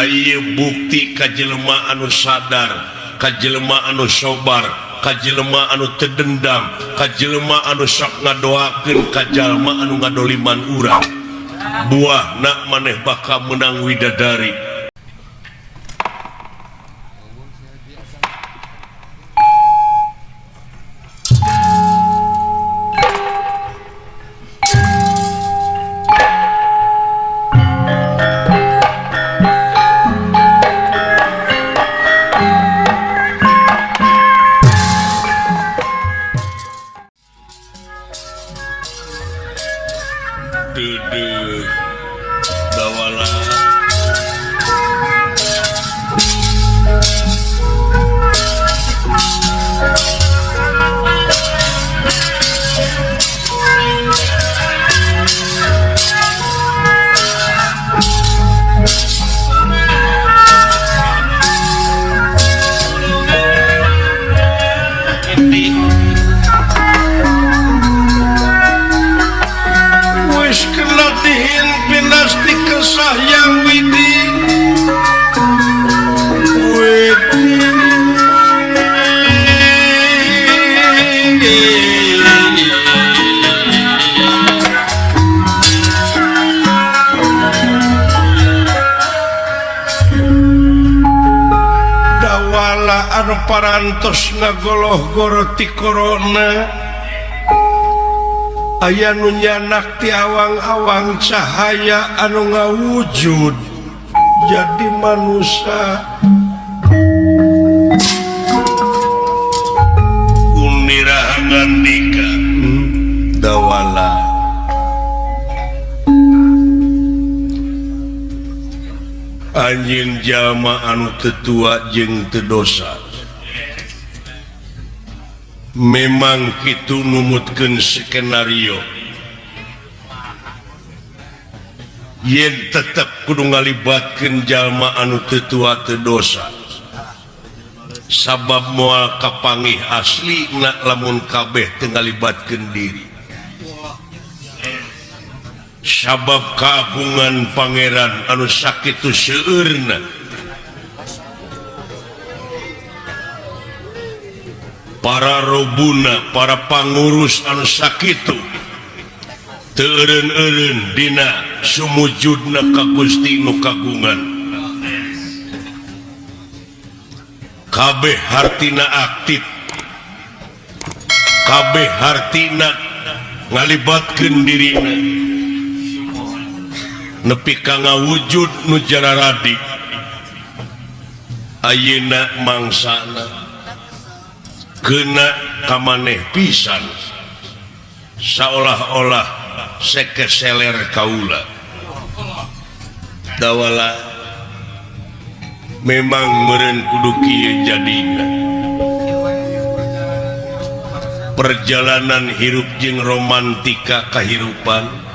Ieu bukti ka jelema anu sadar, ka jelema anu sobar, ka jelema anu teu dendam, ka jelema anu sok ngadoakeun ka jalma anu ngadoliman urang. Buahna maneh bakal menang widadari. Deudeuh dawala wis kena dihimpin di kesah yang widi widi dawala anu parantos ngagoloh-goro ti corona aya nu nyanak ti awang-awang cahaya anu ngawujud jadi manusia. Unirahangan nika dawala anjeun jalma anu teu tua jeung teu dosa. Memang kitu numutkeun skenario yen tetep kudu ngalibatkeun jalma anu teu tua teu dosa, sabab moal kapangih asli na lamun kabeh teu ngalibatkeun diri. Sabab kagungan pangeran anu sakitu seueurna, para robuna, para pangurus anu sakitu teu eureun-eureun dina sumujudna ka Gusti nu kagungan. Kabeh hartina aktif, kabeh hartina ngalibatkeun dirina nepi ka ngawujud nu jararadi. Ayeuna mangsana kena kamaneh pisan, seolah-olah sekeseler kaula. Dawala memang meureun kudu kieu jadina. Perjalanan hirup jeung romantika kahirupan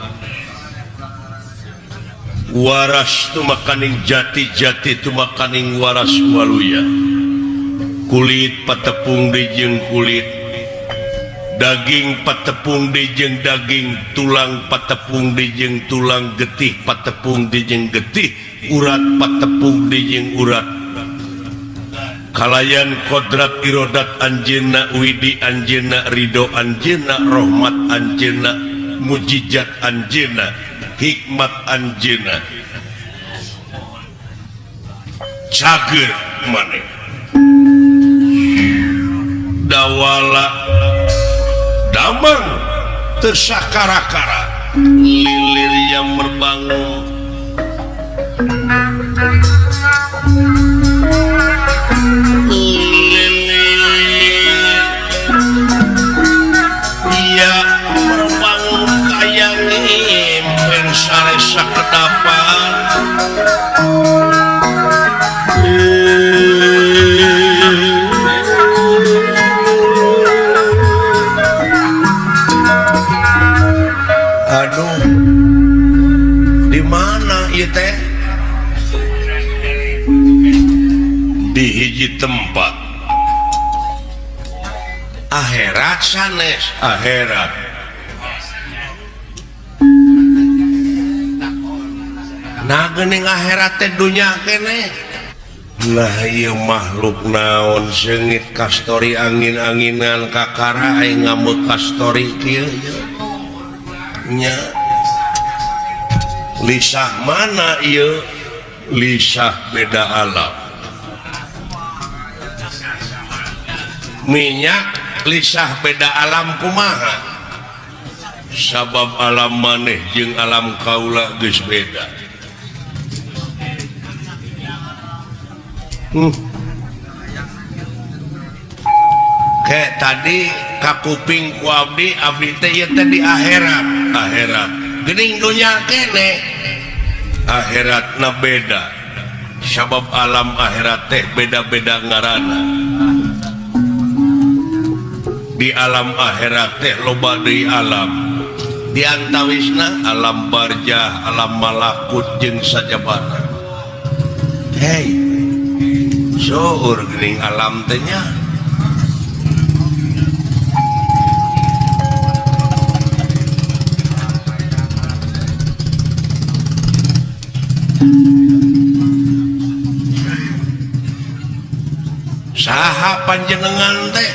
waras tumakaning jati-jati tumakaning waras waluya. Kulit patepung deui jeung kulit, daging patepung deui jeung daging, tulang patepung deui jeung tulang, getih patepung deui jeung getih, urat patepung deui jeung urat. Kalayan kodrat irodat anjeunna, widi anjeunna, ridho anjeunna, rahmat anjeunna, mujizat anjeunna, hikmat anjeunna. Cager maneh dawala damang tersakara-kara lilir yang merbangun. Lilir dia merbangun kaya ngimpen saresa kedapan. Aduh, di mana ieu teh? Di hiji tempat akhirat sanes akhirat. Nah geuning akhirat teh dunya keneh. Nah ieu makhluk naon seungit kastori angin-anginan kakara aing ngambek kastori kieu nya. Lisah mana ieu? Lisah beda alam. Minyak lisah beda alam kumaha? Sabab alam maneh jeung alam kaula geus beda. Kayak tadi kakuping ku abdi, abdi teh ieu teh di akhirat, akhirat. Geuning dunya keneh. Akhiratna beda. Sabab alam akhirat teh beda-beda ngaranna. Di alam akhirat teh loba deui alam. Di antawisna alam barjah, alam malakut jeung sajabana. Hei. Seueur geuning alam teh nya. Saha panjenengan teh?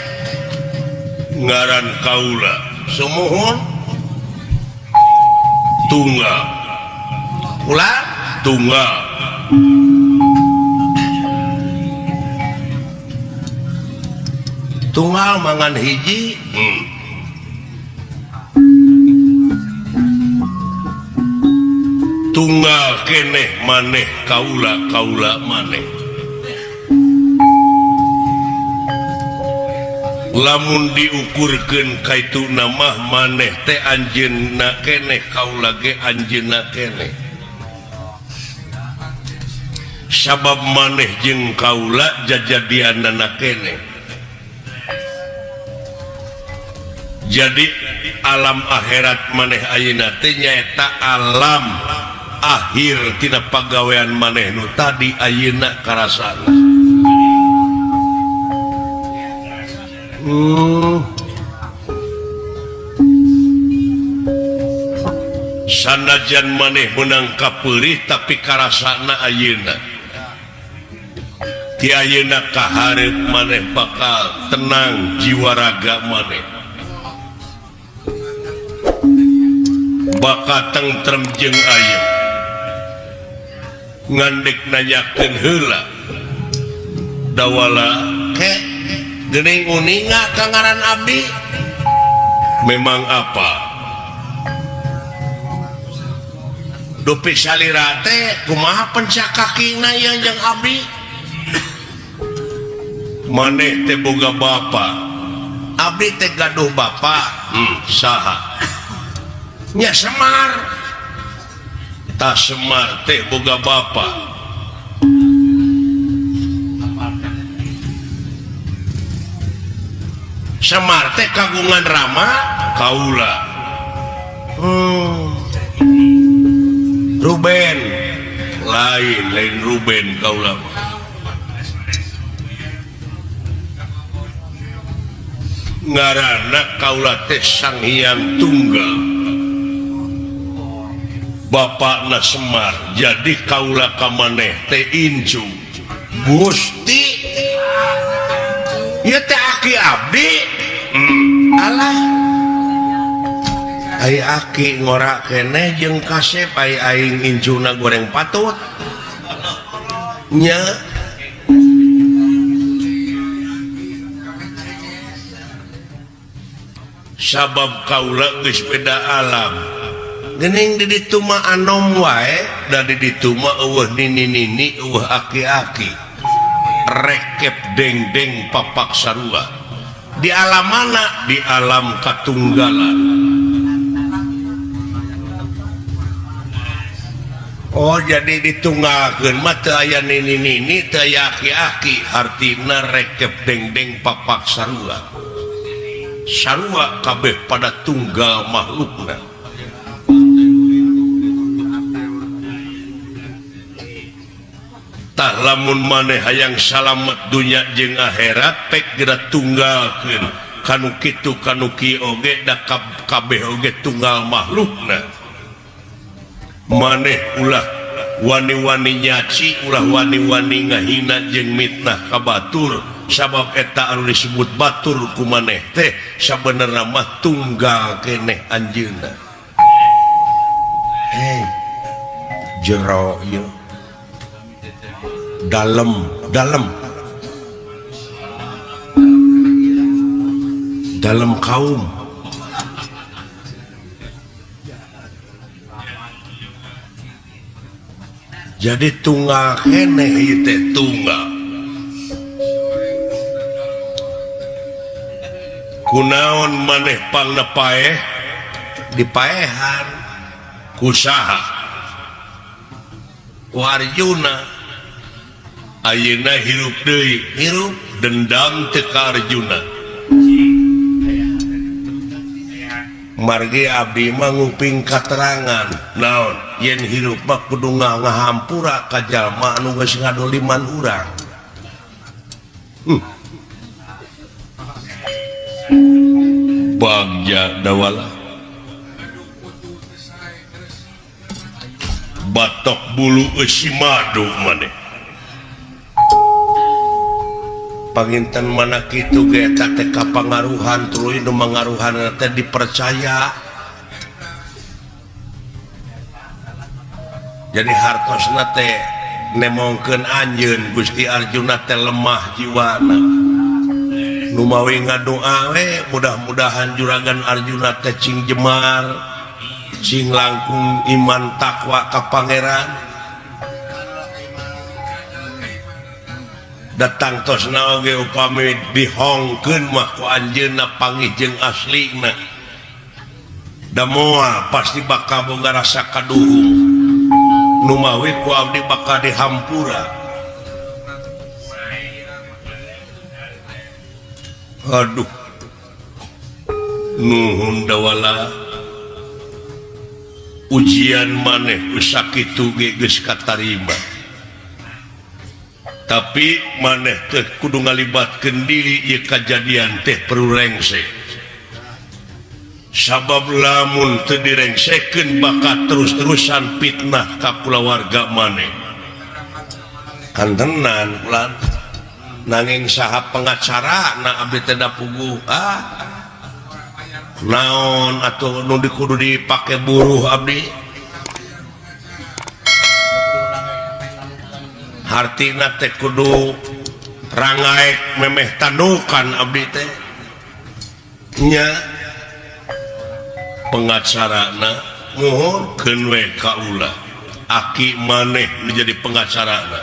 Ngaran kaula sumuhun tunggal kula tunggal tunggal mangan hiji. Tunggal keneh maneh kaula kaula maneh. Lamun diukurkeun kaitu nama maneh teh anjeunna keneh kaula ge anjeunna keneh. Sabab maneh jeung kaula jajadianana keneh. Jadi alam akhirat maneh ayeuna teh nyaeta alam akhir tina pagawean maneh nu tadi ayeuna karasana. Sanajan maneh meunang kapeurih tapi karasana ayeuna. Ti ayeuna kahareup maneh bakal tenang jiwa raga maneh. Bakal tentrem jeung ayem. Ngandek nanyakeun heula. Dawala ke geuning uninga ka ngaran abdi. Memang apa? Dupi salira teh kumaha pencak kakina ieu jeung abdi? Maneh teh boga bapa. Abdi teh gaduh bapa. Saha? Nya Semar. Tah Semar teh boga bapa. Semar teh kagungan rama kaula. Ruben lain lain Ruben kaula mah. Ngaranna kaula teh Sang Hyang Tunggal. Bapakna Semar jadi kaula ka maneh teh incu. Gusti ieu teh aki abdi. Alah ai aki ngora keneh jeung kasep ai aing incuna goreng patut nya. Sabab kaula geus beda alam. Geuning di ditu mah anom wae, da di ditu mah eueuh nini-nini, eueuh aki-aki. Rekep deng-deng papak sarua. Di alam mana? Di alam katunggalan. Oh jadi ditunggalkeun mah teu aya nini-nini, teu aya aki-aki, hartina rekep deng-deng papak sarua. Sarua kabeh pada tunggal makhlukna. Tah lamun maneh hayang salamet dunya jeung akhirat pek geura tunggalkeun kanu kitu kanu kieu oge da kabeh oge tunggal makhlukna. Maneh ulah wani-wani nyaci ulah wani-wani ngahina jeung mitnah ka batur sabab eta anu disebut batur ku maneh teh sabenerna mah tunggal keneh anjeunna. Hei jero ieu dalem dalem dalem kaum jadi tunggal keneh ieu teh tunggal kunaon maneh pangna paeh dipaehan ku saha ku Arjuna ayeuna hirup deui hirup dendam teu ka Arjuna margi abdi mah nguping katerangan naon yen hirup mah kudu ngahampura ka jalma anu geus ngadoliman urang. Bagja dawala batok bulu eusi madu maneh panginten mana kitu ge eta teh kapangaruhan tuluy nu mangaruhan teh dipercaya jadi hartosna teh nemongkeun anjeun Gusti Arjuna teh lemah jiwana nu mawi ngadoa we mudah-mudahan juragan Arjuna teh cing jemar cing langkung iman takwa ka pangeran datang tosna oge upami dihongkeun mah ku anjeunna panggih jeung aslina da moal pasti bakal boga rasa kaduhung nu mawi ku abdi bakal dihampura. Aduh nuhun dawala ujian maneh ku sakitu ge geus katarima tapi maneh teh kudu ngalibatkeun diri ieu kajadian teh perlu rengse sabab lamun teu direngsekeun bakal terus-terusan fitnah ka kulawarga maneh kantenan ulan nanging saha pengacara na abdi teh da puguh ah naon atuh nu kudu dipake buruh abdi hartina teh kudu rangaek memeh tandukan abdi teh nya pengacarana muhunkeun we ka ulah aki maneh menjadi pengacarana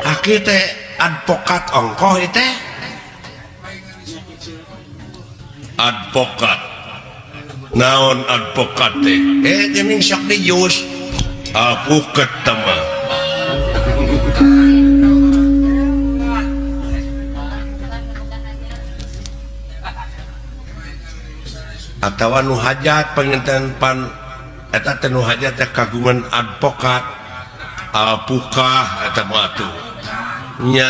aki teh advokat ongkoh ieu teh advokat naon advokat teh geuning sok dijus apuket teh atawa nu hajat panginten pan eta teh nu hajat teh kagungan advokat alpukah eta mah atuh nya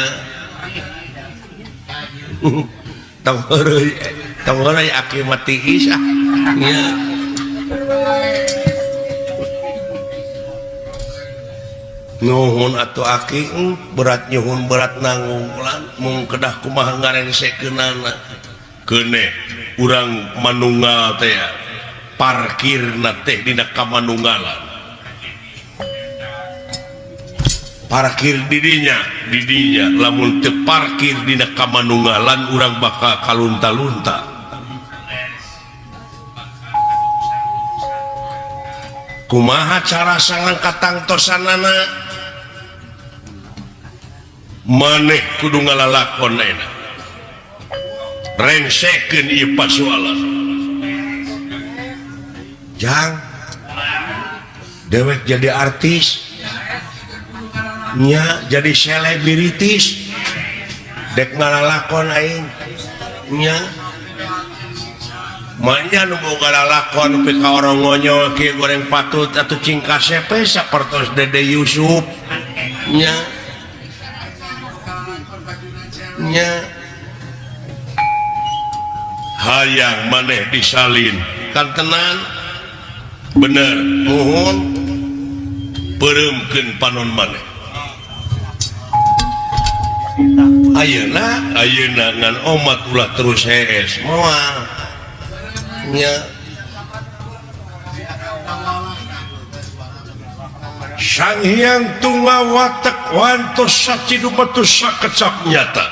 tong heureuy tong heureuy aki mah tiis ah nya nuhun atuh aki berat nyuhun berat nanggung ulan mung kedah kumaha ngarengsekeunana keuneh urang manunggal teh parkirna teh dina kamanunggalan parkir didinya lamun teu parkir dina kamanunggalan urang bakal kalunta-lunta kumaha cara sangang katangtosanana maneh kudu ngalalakon ayeuna rengsekeun ieu pasualan jang dewek jadi artis nya jadi selebritis dek ngalalakon aing nya manya nu boga lalakon nepi ka orang ngonyol kieu goreng patut atuh cing kasepe sapertos Dede Yusuf nya nya hayang maneh disalin kan tenan Bener mohon peureumkeun panon maneh. Ayeuna ayeuna ngan omat ulah terus hees moal nya. Sang Hyang Tunggal watek wantos sacidupetus sakecap nyata.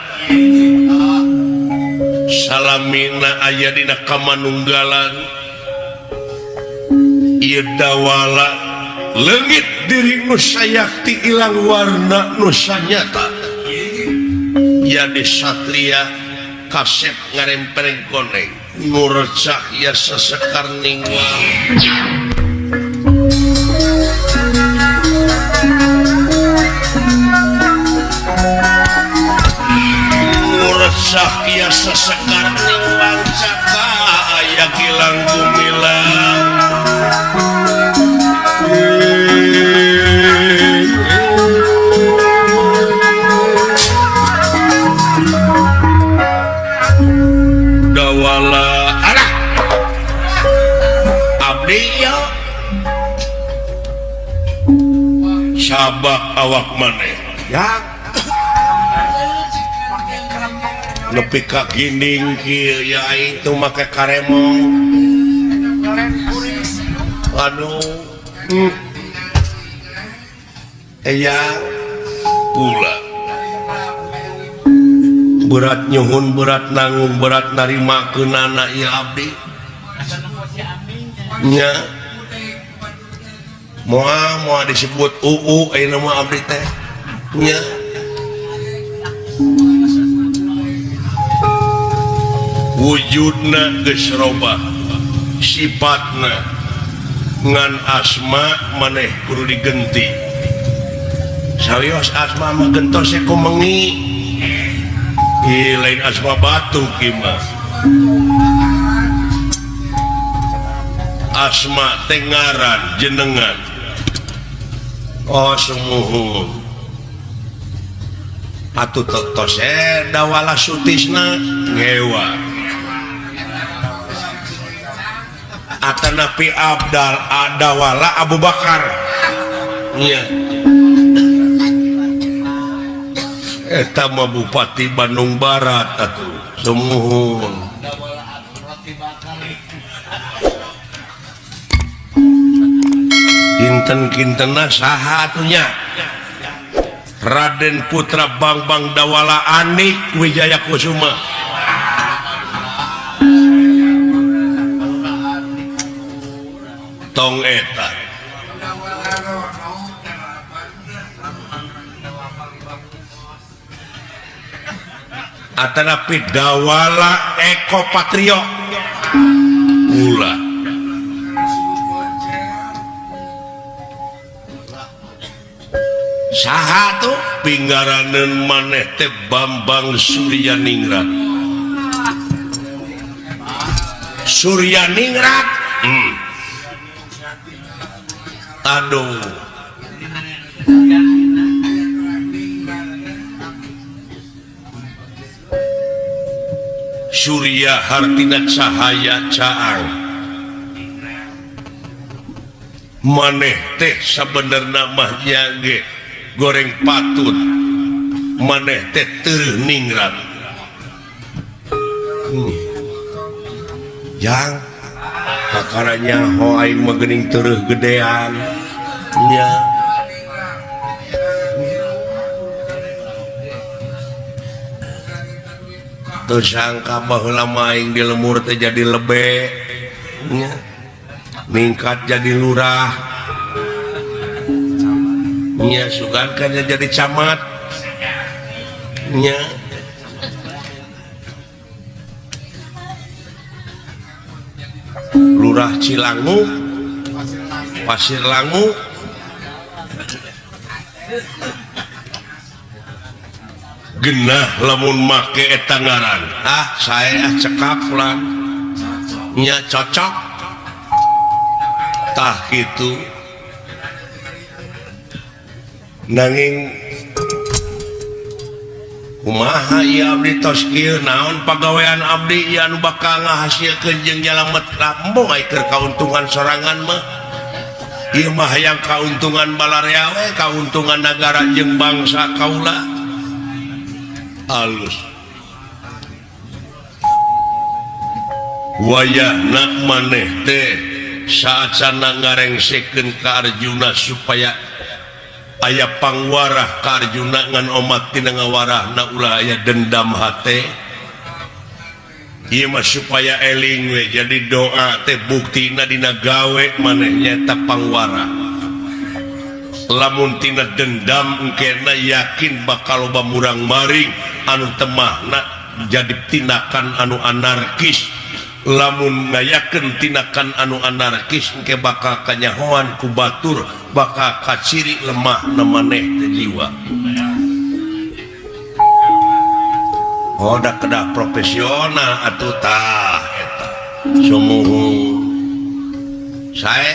Salamina aya dina kamanunggalan ieu dawala leungit diri nu sayakti ilang warna nu sanyata. Jadi satria kasep ngarempereng koneng ngurecah ya sesekar ningwang. Ngurecah ya sesekar ningwang caka aya gilang gumilang. Dawala alah abdi ya sabak awak maneh ya nepi ka ginding kieu ya itu make karemong aduh ya pula berat nyuhun berat nanggung berat narimakeun anak ya abdi nya moal moal disebut uu ayeuna mah abdi teh nya wujudna geus robah sifatna ngan asma maneh kudu digenti salios asma mah gentos ku mengi. Ih, lain asma batu ki mah. Asma tengaran jenengan. Oh sumuhun. Atuh tos dawala sutisna ngewa. Atanapi Abdal Adawala Abu Bakar. Nya. Eta mah Bupati Bandung Barat atuh sumuhun. Kinten-kintena saha atuh nya? Raden Putra Bangbang Dawala Anik Wijaya Kusuma. Tong eta. Atanapi Dawala Eko Patrio ulah. Saha tuh pinggaraneun maneh teh Bambang Suryaningrat. Suryaningrat. Aduh. Surya hartina cahaya caang. Maneh teh sabenerna mah nya ge goreng patut. Maneh teh teuh ningrat. Jang kakaranya ho aing mah geuning teureun gedean. Nya. Teu sangka baheula mah aing di lemur teh jadi lebe. Nya. Ningkat jadi lurah. Nya sugan kan jadi camat. Nya. Lurah Cilangu, Pasir Langu. Genah lamun make eta ngaran. Ah, saya cekap lah. Nya cocok. Tah kitu. Nanging kumaha ieu abdi tos kieu naon pagawean abdi ieu anu bakal ngahasilkeun jeung nyalamet lah embung ai keur kauntungan sorangan mah. Ieu mah hayang kauntungan balarea we, kauntungan nagara jeung bangsa kaula. Alus. Wayahna maneh teh saacana ngarengsekeun ka Arjuna supaya aya pangwarah ka Arjuna ngan omat tina ngawarahna ulah aya dendam hate. Ieu mah supaya eling we, jadi doa teh buktina dina gawe maneh nyaeta pangwarah. Lamun tina dendam engkena yakin bakal loba murang maring anu temahna jadi tindakan anu anarkis. Lamun ngayakeun tindakan anu anarkis engke bakal kanyahoan ku batur, bakal kaciri lemah na maneh teh jiwa. Oh, da kedah profesional atuh tah eta. Sumuhun. Sae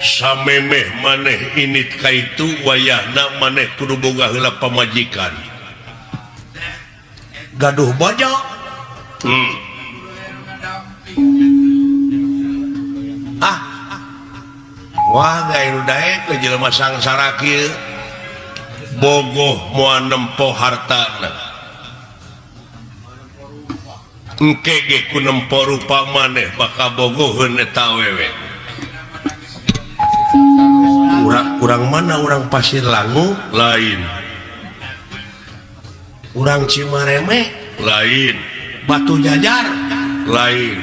samemeh maneh init ka itu wayahna maneh kudu boga heula pamajikan. Gaduh bojo. Ah. Wah, gae nu daek we jelema sangsara kieu. Bogoh moal nempo hartana. Engke ge ku nempo rupa maneh bakal bogoheun eta awewe. Urang mana urang Pasir Langu? Lain. Urang Cimareme? Lain. Batu Jajar? Lain.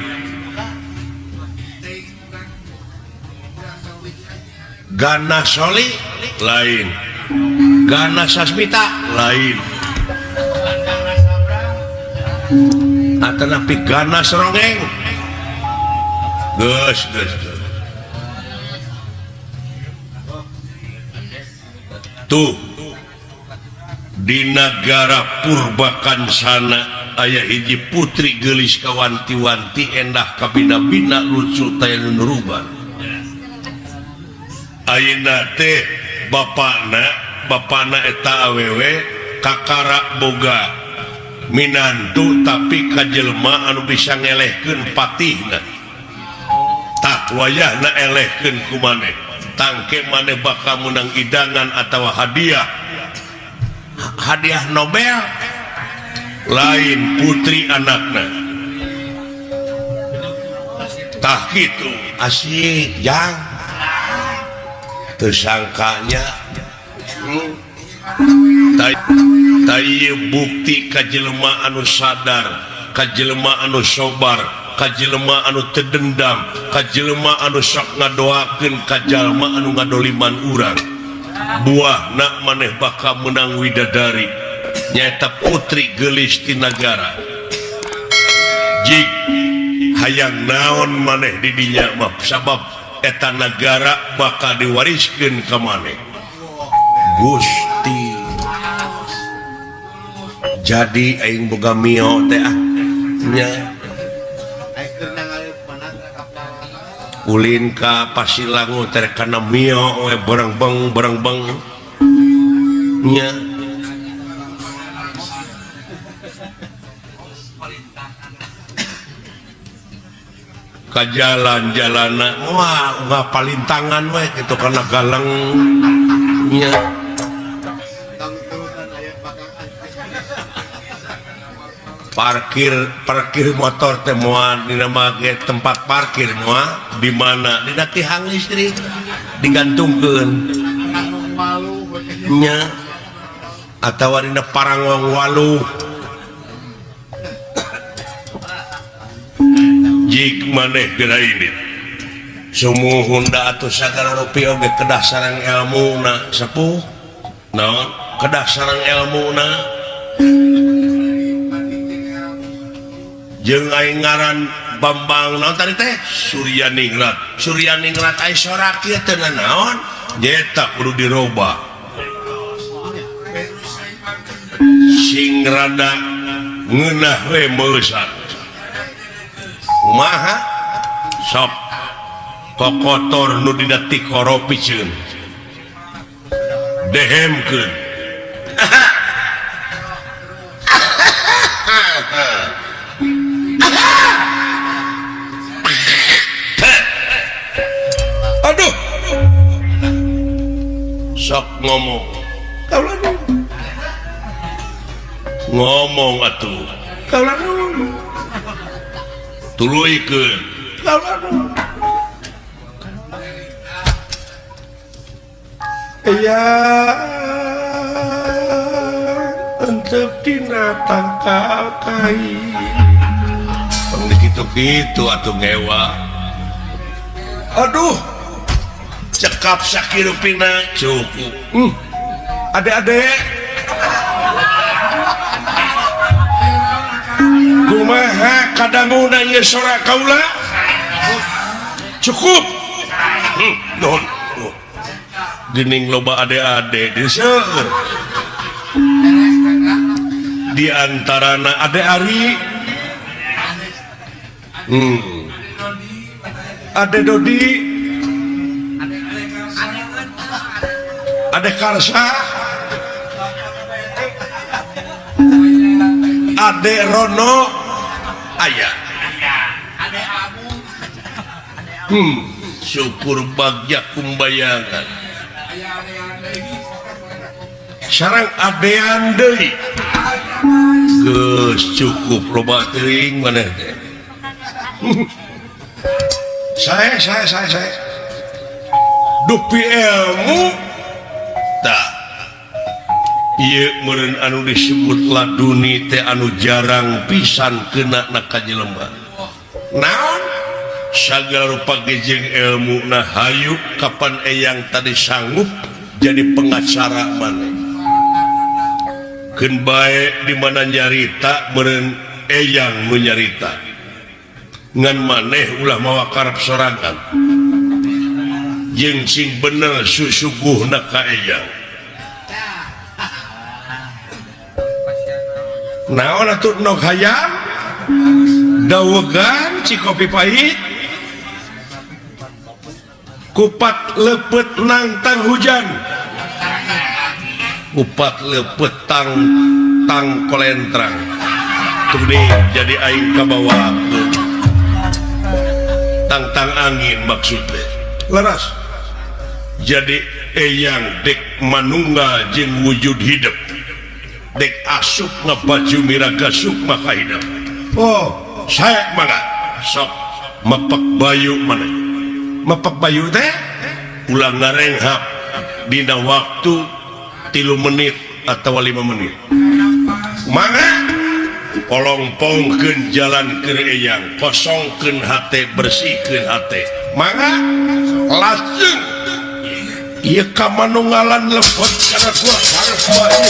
Gana Soli? Lain. Gana Sasmita? Lain. Atanapi Gana Serongeng? Geus, geus, geus. Tuh di nagara Purbakansana aya hiji putri geulis kawanti-wanti endah kabina-bina lucu taya nu nuruban. Ayeuna teh bapana eta awewe kakara boga minantu tapi ka jelema anu bisa ngelehkeun patihna. Tah wayahna elehkeun ku maneh. Tangke maneh bakal meunang idangan atawa hadiah. Hadiah Nobel lain putri anakna. Tah kitu asik jang. Tersangkanya tai bukti ka jelema anu sadar, ka jelema anu sobar, ka jelema anu teu dendam, ka jelema anu sok ngadoakeun ka jalma anu ngadoliman urang. Buahna maneh bakal meunang widadari nyaeta putri geulis ti nagara. Jik hayang naon maneh di dinya mah sabab eta nagara bakal diwariskeun ka maneh. Gusti. Jadi aing boga mio teh ah nya. Ulin ka Pasilangu teh kana mio we berengbeng berengbeng nya. Ka jalan-jalana wah ungah palintangan we kitu kana galeng nya. Parkir motor teh moal dina make tempat parkir moal di mana dina tihang listrik digantungkeun nya atawa dina parangong waluh. Jik maneh geura ini sumuhun da atuh sagala rupi oge kedah sareng elmuna sepuh naon kedah sareng elmuna jeung aing ngaran Bambang naon tadi teh Suryaningrat. Suryaningrat ai sorak ieu teh naon nyaeta kudu dirobah sing rada ngeunah we meusan. Kumaha sok kokotor nu dina tikoro piceun dehemkeun. Sok ngomong. Kaula nuhun. Ngomong atuh. Kaula nuhun. Tuluykeun. Kaula nuhun. Iya entep dina tangkal kai. Pang dikitu-kitu atuh ngewa. Aduh. Cekap sakirupina cukup. Adek-adek. Kumaha kadanguna ieu sora kaula? Cukup. Nuhun. Gening loba adek-adek di seueur. Di antarana ade Ari. Ade Dodi. Ade Karsa. Ade Rono aya. Syukur bagja kumbayangan. Sareng adean deui. Geus cukup loba teuing maneh teh. Saya dupi ilmu tah. Ieu meureun anu disebut laduni teh anu jarang pisan kena na ka jelema. Naon? Sagala rupa ge jeung ilmu na hayu kapan eyang tadi sanggup jadi pengacara maneh. Keun bae di mana nyarita meureun eyang nu nyarita. Ngan maneh ulah mawa karep sorangan. Jeung sing bener susuguhna ka eyang. Naon atuh nok hayam? Dawegan cikopi pahit. Kupat lepet nangtang hujan. Kupat lepet tang tang kolentrang. Tuh nih jadi aing kabawa tang-tang angin maksudnya. Leras. Jadi eyang dek manunggal jeung wujud hidup. Dek asup ngabaju miraga sukma ka hidup. Oh, saya mangga sok mepak bayu maneh. Mepak bayu teh ulah ngarenghap dina waktu 3 menit atau 5 menit. Mangga polongpongkeun jalan keur eyang, kosongkeun hate, bersihkeun hate. Mangga lajeng ieu ka manunggalan lebet kana gua hareup bae.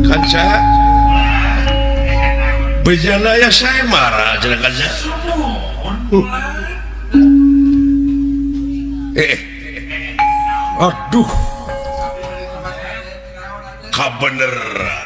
Kanca bejana ya saya marah cenah kanca. Aduh kabeneran.